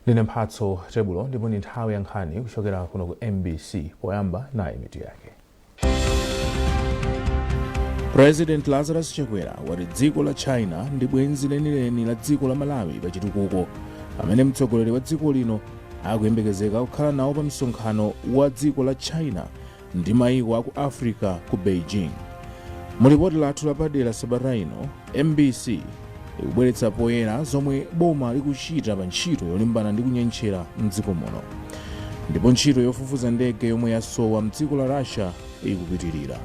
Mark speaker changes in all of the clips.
Speaker 1: Ndine Mphatso Tebulo ndipo ndi nthawi ya nkhani kuchokera kuno ku MBC. Poyamba nayi mitu yake. President Lazarus Chakwera wati dziko la China ndi bwenzi lenileni la dziko la Malawi pa chitukuko, pamene mtsogoleri wa dziko lino akuyembekezeka kukhala nawo pa msonkhano wa dziko la China ndi mayiko aku Africa ku Beijing. Mu lipoti lathu lapadera sabata ino, MBC ikubweretsa poyera zomwe boma likuchita pa ntchito yolimbana ndi kunyentchera mdziko muno. Ndipo ntchito yofufuza ndege yomwe yasowa mdziko la Russia ikupitirira.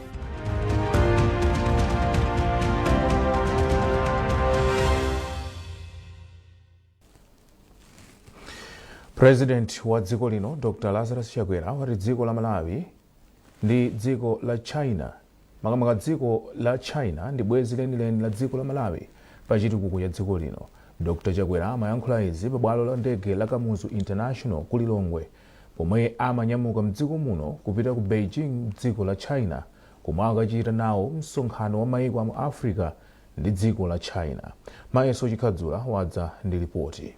Speaker 1: President wa dziko lino Dr Lazarus Chakwera wati dziko la Malawi ndi dziko la China, makamaka dziko la China, ndi bwenzi lenileni la dziko la Malawi pa chitukuko cha dziko lino. Dr Chakwera amayankhula izi pa bwalo la ndege la Kamuzu International ku Lilongwe pomwe amanyamuka mdziko muno kupita ku Beijing mdziko la China komwe akachita nawo msonkhano wa maiko amu Africa ndi dziko la China. Mayeso Chikhadzula wadza ndi lipoti.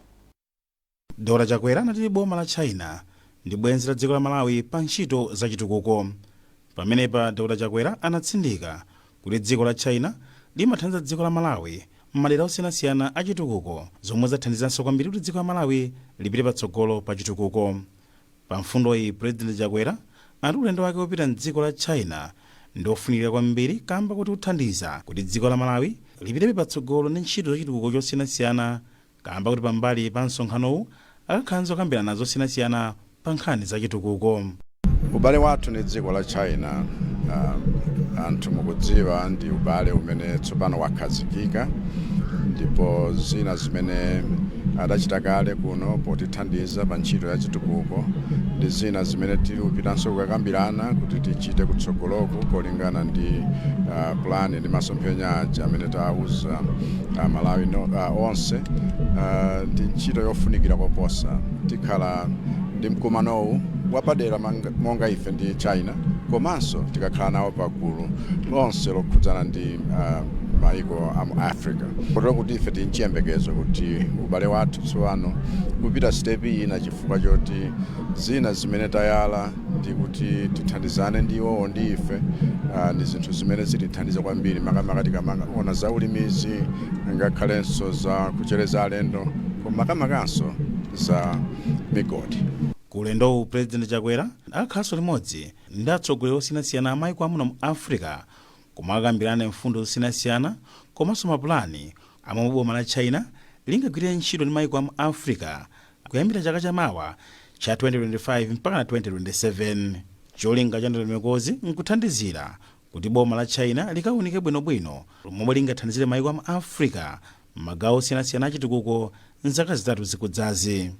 Speaker 2: Dr Chakwera anati boma la China ndi bwenzi la dziko la Malawi pa ntchito za chitukuko. Pamenepa Dr Chakwera anatsindika kuti dziko la China limathandiza dziko la Malawi m'madera osiyanasiyana a chitukuko zomwe zathandizanso kwambiri kuti dziko la Malawi lipite patsogolo pa chitukuko. Pa mfundoyi, Pulezidenti Chakwera anati ulendo wake wopita m'dziko la China ndi ofunikira kwambiri kamba koti uthandiza kuti dziko la Malawi lipitebe patsogolo ndi ntchito za chitukuko chosiyanasiyana kamba kuti pambali pa msonkhanowu akakhala ndi zokambirana zosiyanasiyana pa nkhani za chitukuko.
Speaker 3: Ubale wathu ndi dziko la China, anthu mukudziwa, ndi ubale umene tsopano wakhazikika, ndipo zina zimene adachita kale kuno potithandiza pa ntchito ya chitukuko ndi zina zimene tili kupitanso kukakambirana kuti tichite kutsogoloku kolingana ndi plan ndi masomphenya aja amene tawauza Malawi no, onse. Ndi ntchito yofunikira koposa. Tikhala ndi mkumanowu wapadera monga ife ndi China, komanso tikakhala nawo pa gulu lonse lokhudzana ndi maiko a mu Africa, kotero kuti ife tili nchiyembekezo kuti ubale wathu tsopano kupita step ina, chifukwa choti zina zimene tayala ndi kuti tithandizane ndi iwowo ndi ife ndi zinthu zimene zitithandiza kwambiri, makamaka tikamaona za ulimizi, ngakhalenso za kuchereza alendo, koma makamakanso za migodi.
Speaker 2: Ku ulendowu, Pulezidenti Chakwera akakhalanso limodzi ndi atsogoleri osiyanasiyana a maiko amuno mu Africa komwe akakambirane mfundo zosiyanasiyana komanso mapulani a momwe boma la China lingagwirire ntchito ndi maiko a mu Africa kuyambira chaka cha mawa cha 2025 mpakana 2027. Cholinga cha ndondomekozi nkuthandizira kuti boma la China likaunike bwinobwino momwe lingathandizire maiko a mu Africa m'magawo osiyanasiyana a chitukuko m'zaka zitatu zikudzazi.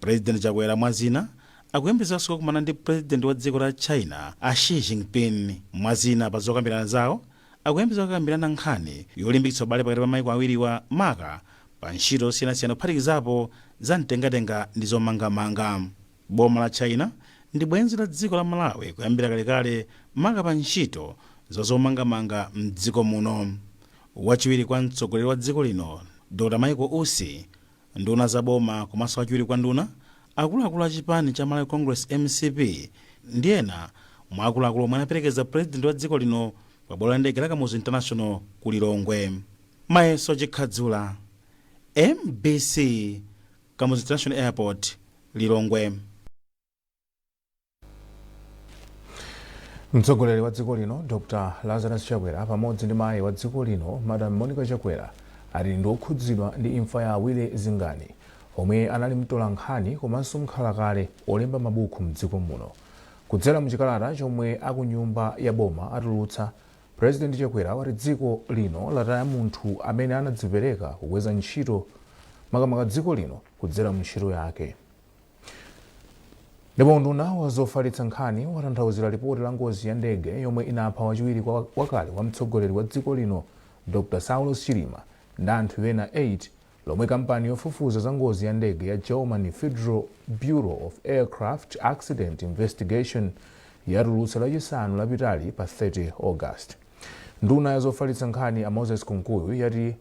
Speaker 2: Pulezidenti Chakwera mwa zina akuyembekezekanso kukakumana ndi pulezidenti wa dziko la China a Xi Jinping. Mwa zina pa zokambirana zawo akuyembekezeka kukambirana nkhani yolimbikitsa ubale pakati pa maiko awiriwa, maka pa ntchito zosiyanasiyana kuphatikizapo za mtengatenga ndi zomangamanga. Boma la China ndi bwenzi la dziko la Malawi kuyambira kalekale, maka pa ntchito za zomangamanga m'dziko muno. Wachiwiri kwa mtsogoleri wa dziko lino Dr Michael Usi, nduna za boma komanso achiwiri kwa nduna, akuluakulu a chipani cha Malawi Congress, MCP, ndi ena mwa akuluakulu omwe anaperekeza pulezidenti wa dziko lino pa bwalo la ndege la Kamuzu International ku Lilongwe. Mayeso Chikhadzula, MBC, Kamuzu International Airport, Lilongwe.
Speaker 1: Mtsogoleri wa dziko lino Dr Lazarus Chakwera pamodzi ndi mayi wa dziko lino Madam Monica Chakwera ati ndi okhudzidwa ndi imfa ya Willie Zingani, omwe anali mtolankhani komanso mkhalakale olemba mabuku mdziko muno. Kudzera muchikalata chomwe akunyumba ya boma atulutsa, President Chakwera wati dziko lino lataya munthu amene anadzipereka kukweza ntchito, makamaka dziko lino, kudzera mu ntchito yake. Ndipo unduna wa zofalitsa nkhani watanthauzira lipoti la ngozi ya ndege yomwe inapha wachiwiri wakale wa mtsogoleri wa dziko lino Dr Saulos Chilima ndi anthu ena 8, lomwe kampani yofufuza za ngozi ya ndege ya German Federal Bureau of Aircraft Accident Investigation yatulutsa Lachisanu lapitali pa 30 August. Nduna ya zofalitsa nkhani a Moses Kunkuyu yati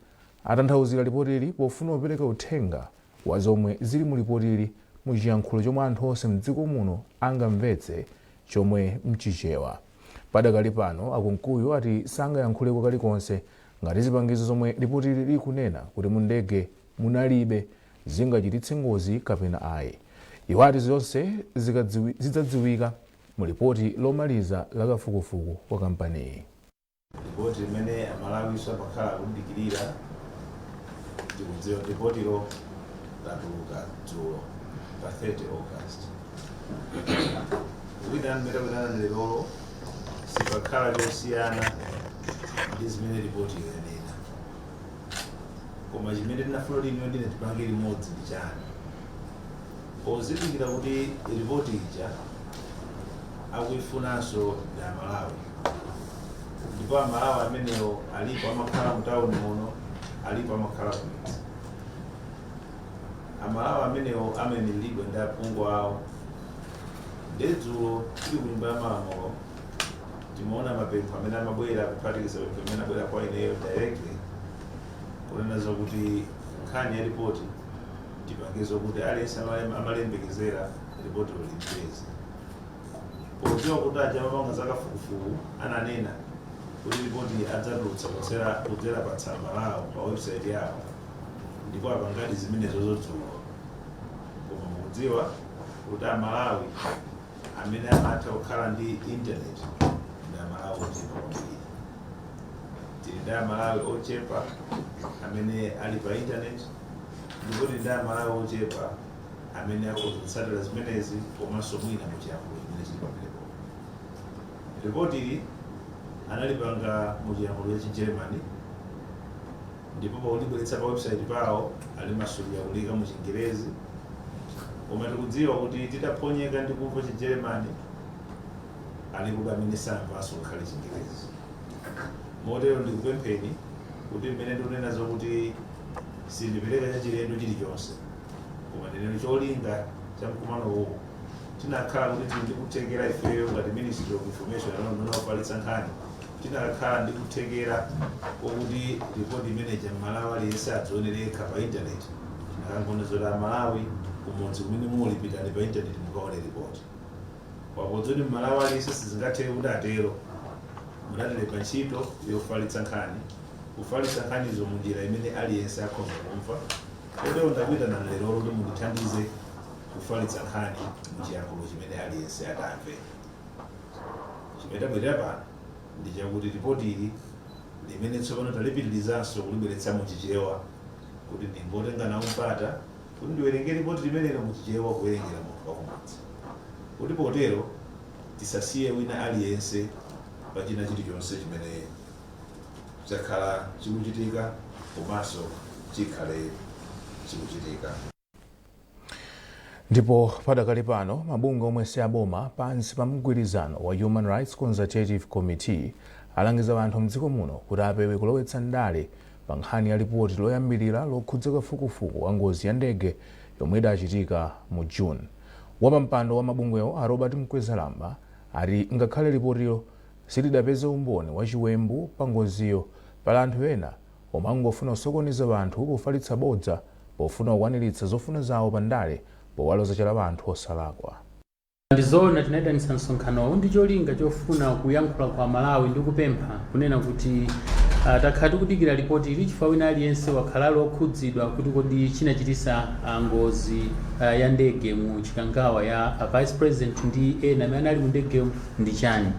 Speaker 1: atanthauzira lipotili pofuna kupereka uthenga wa zomwe zili mu lipotili mu chiyankhulo chomwe anthu onse mdziko muno angamvetse, chomwe mchichewa. Padakali pano, a Kunkuyu ati sangayankhuleko kalikonse ngati zipangizo zomwe lipotili likunena kuti mu ndege munalibe zingachititse ngozi kapena ayi. Iwo ati zonse zidzadziwika mu lipoti lomaliza la kafukufuku wa kampaniyi.
Speaker 4: Ripoti limene Amalawiso amakhala akudikirira, tikudziwa kuti ripotilo latuluka dzulo pa 30 August. Wina mmene takuitana lerolo, sipakhala chosiyana ndi zimene ripoti yanena, koma chimene tinafuna kuti inuyo ndine tipange limodzi ndi chani? Pozindikira kuti ripoti ija akuifunanso ndi Amalawi, ndipo Amalawi amenewo alipo amakhala mtawuni muno, alipo amakhala kumidzi. Amalawi amenewo amayimiridwa ndi aphungu awo. Ndedzulo tili ku Nyumba ya Malamulo timaona mapempho amene amabwera, kuphatikiza pempho imene abwera kwa ineyo directly, kunena zokuti nkhani ya ripoti tipange zokuti aliyense amalembekezera ripoti limpeze, podziwa kuti aja amapanga zakafukufuku ananena kuti ripoti adzatulutsa kudzera pa tsamba lawo pa website yawo, ndipo apangadi zimenezo dzulo. Koma mukudziwa kuti Amalawi amene amatha kukhala ndi internet ndi Amalawi ochepa kwambiri. Tili ndi Amalawi ochepa amene ali pa internet, ndipo tili ndi Amalawi ochepa amene akhoza kutsatira zimenezi, komanso mwina muchiyankhulo chimene chili pamenepo. Ripoti ili analipanga muchiyankhulo cha Chigermany, ndipo pakulibweretsa pa website pawo alimasulira kulika mu Chingerezi. Koma tikudziwa kuti titaphonyeka ndi kumva Chigermany, alipo amene samvanso ngakhale Chingerezi. Motero ndikupempheni kuti mmene ndikunena zokuti sindipereka chachilendo chilichonse, koma ndinene cholinga cha mkumano uwu, tinakhala kuti tili ndi kuthekera ifeyo ngati Ministry of Information amene ofalitsa nkhani, tinakhala ndi kuthekera kokuti ripoti imeneja Mmalawi aliyense adzionere yekha pa internet, tinakangona zoti Amalawi kumudzi kumene muli, pitani pa internet mukaone ripoti. Papodzoti Mmalawi aliyense sizingatheke kuti atero, munatilemba ntchito yofalitsa nkhani, kufalitsa nkhanizo munjira imene aliyense akhoza kumva. Kotero ndakuitana lero kuti mundithandize kufalitsa nkhani muchiyankhulo chimene aliyense atamve. Chimene tabwerera pano ndi chakuti ripoti ili limene tsopano talipitirizanso kulibweretsa muchichewa, kuti ndingotenga nawo mpata kuti ndiwerenge ripoti limenelo muchichewa, kuwerengera munthu wakumudzi, kuti potero tisasiye wina aliyense pa china chilichonse chimene chakhala chikuchitika komanso chikhale chikuchitika.
Speaker 1: Ndipo padakali pano, mabungwe omwe si aboma pansi pa mgwirizano wa Human Rights Consultative Committee alangiza anthu mdziko muno kuti apewe kulowetsa ndale pa nkhani ya lipoti loyambirira lokhudza kafukufuku wa ngozi ya ndege yomwe idachitika mu June. Wapampando wa mabungwewo, a Robert Mkwezalamba, ati ngakhale lipotilo silidapeze umboni wa chiwembu pa ngoziyo, pali anthu ena omwe angofuna kusokoneza anthu pofalitsa bodza pofuna kukwaniritsa zofuna zawo pa ndale, powaloza chala anthu osalakwa.
Speaker 5: Ndizoona, tinayitanitsa msonkhanowu ndi cholinga chofuna kuyankhula kwa Malawi ndi kupempha kunena kuti takhala tikudikira ripoti ili chifukwa wina aliyense wakhala ali okhudzidwa kuti kodi chinachitisa ngozi ya ndege mu Chikangawa ya vice president ndi ena amene anali mu ndegeyo ndi chani.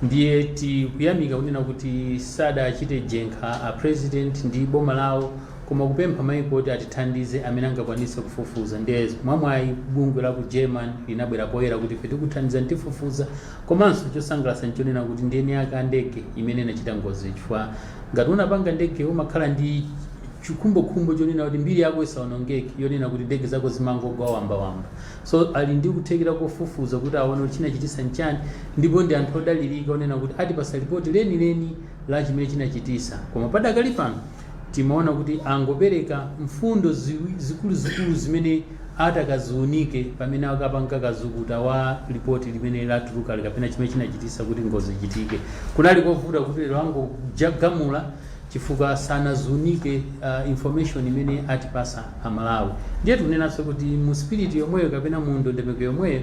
Speaker 5: Ndiye tikuyamika kunena kuti sadachite jenkha a president ndi boma lawo, koma kupempha maiko kuti atithandize amene angakwanitse kufufuza. Ndiye mwamwayi bungwe la ku German linabwera poyera kuti ife tikuthandiza, tifufuza. Komanso chosangalatsa nchonena kuti ndi eni ake a ndege imene inachita ngozi, chifukwa ngati unapanga ndege umakhala ndi chikhumbokhumbo chonena kuti mbiri yako isaonongeke, yonena kuti ndege zako zimangogwa wambawamba. So ali ndi kuthekera kofufuza kuti aone kuti chinachitisa nchani, ndipo ndi anthu odalirika onena kuti atipasa ripoti lenileni la chimene chinachitisa. Koma padakali pano timaona kuti angopereka mfundo zikuluzikulu zimene atakaziunike pamene akapanga kazukuta wa ripoti limene latuluka kapena chimene chinachitisa kuti ngozi ichitike. Kunali kovuta kuti lero angojagamula. Chifukwa sanazunike information imene atipasa Amalawi. Ndiye tikunenanso kuti mu spirit yomweyo kapena mu ndondomeko yomweyo,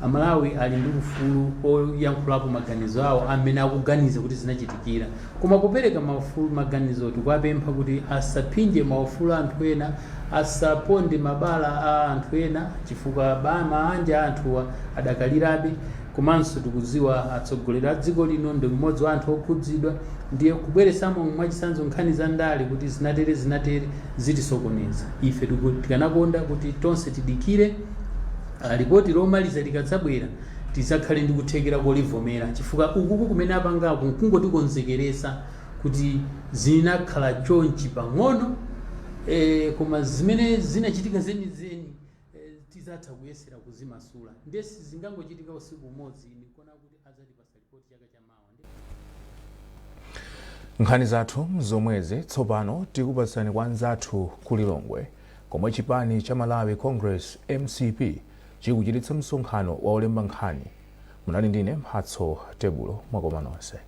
Speaker 5: Amalawi ali ndi ufulu oyankhulapo maganizo awo amene akuganiza kuti zinachitikira. Koma popereka maufulu maganizo, tikuwapempha kuti asaphinje maufulu a anthu ena, asaponde mabala a anthu ena, chifukwa maanja a anthuwa adakalirabe. Komanso tikudziwa atsogoleri a dziko lino ndi mmodzi wa anthu okhudzidwa, ndiye kubweresamo mwachitsanzo nkhani za ndale kuti zinatere zinatere zitisokoneza. Ife tikanakonda kuti tonse tidikire ripoti lomaliza likadzabwera, tizakhale ndi kuthekera kolivomera, chifukwa ukuku kumene apangaku nkungotikonzekeresa kuti zinakhala chonchi pang'ono, koma zimene zinachitika zenizeni tizatha kuyesera kuzimasula. Ndiye sizingangochitika usiku umodzi. Ndikuona kuti adzatipasa ripoti chaka chamawa.
Speaker 1: Nkhani zathu zomwezi tsopano tikupatsani kwa anzathu ku Lilongwe, komwe chipani cha Malawi Congress, MCP, chikuchititsa msonkhano wa olemba nkhani. Munali ndine Mphatso Tebulo. Mwakoma nonse.